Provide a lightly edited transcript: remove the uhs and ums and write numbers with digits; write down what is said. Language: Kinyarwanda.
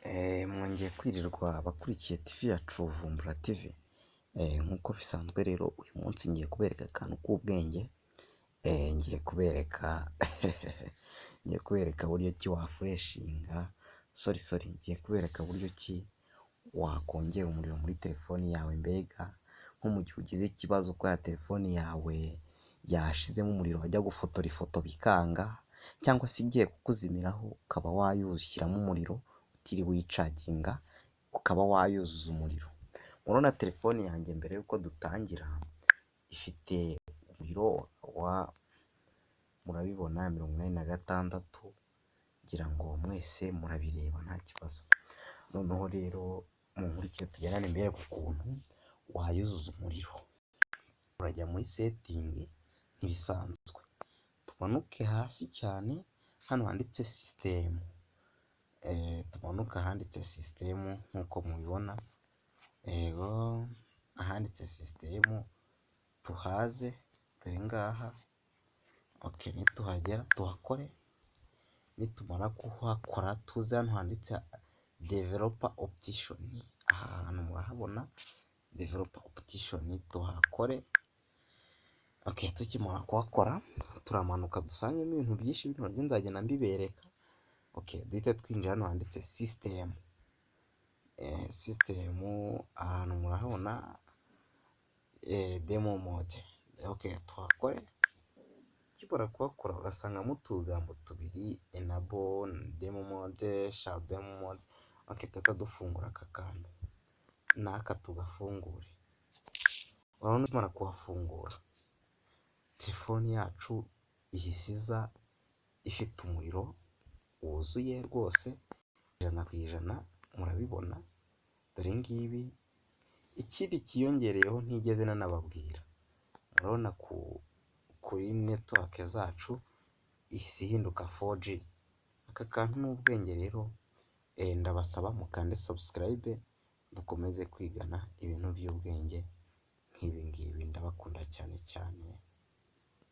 Mwongeye kwirirwa abakurikiye TV yacu Vumbura TV. Nk'uko bisanzwe rero, uyu munsi ngiye kubereka akantu k'ubwenge, ngiye kubereka buryo ki wafureshinga, sorry, sorry, ngiye kubereka buryo ki wakongera umuriro muri telefoni yawe. Mbega nko mu gihe ugize ikibazo ko ya telefoni yawe yashizemo umuriro, wajya gufotora ifoto bikanga, cyangwa se igiye kukuzimiraho, ukaba wayushyiramo umuriro utiriwe uyicaginga, ukaba wayuzuza umuriro. Murabona telefoni yanjye, mbere y'uko dutangira, ifite umuriro wa, murabibona, 86, ngira ngo mwese murabireba, nta kibazo. Noneho rero munkurikire tugendane mbereke ukuntu wayuzuza umuriro. Urajya muri setting nk'ibisanzwe, tumanuke hasi cyane hano handitse system, tumanuke ahanditse system nk'uko mubibona, yego, ahanditse system tuhaze, dore ngaha. Okay, nituhagera tuhakore. Nitumara kuhakora tuze hano handitse developer option, aha hantu murahabona developer option, tuhakore. Okay, tukimara kuhakora turamanuka dusangemo ibintu byinshi, bino nabyo nzagenda mbibereka. Okay, duhite twinjira hano handitse system. System ahantu murahabona demo mode. Okay, tuhakore. Ukimara kuhakora urasangamo utugambo tubiri: enable demo mode, show demo mode. Okay, tuhita dufungura aka kantu n'aka tugafungure. Urabona ukimara kuhafungura, telefoni yacu ihise iza ifite umuriro wuzuye rwose 100%, murabibona, dore ngibi. Ikindi cyiyongereyeho ntigeze nanababwira, murabona kuri network zacu ihise ihinduka 4G. Aka kantu ni ubwenge rero, ndabasaba mukande subscribe dukomeze kwigana ibintu by'ubwenge nk'ibi ngibi. Ndabakunda cyane cyane.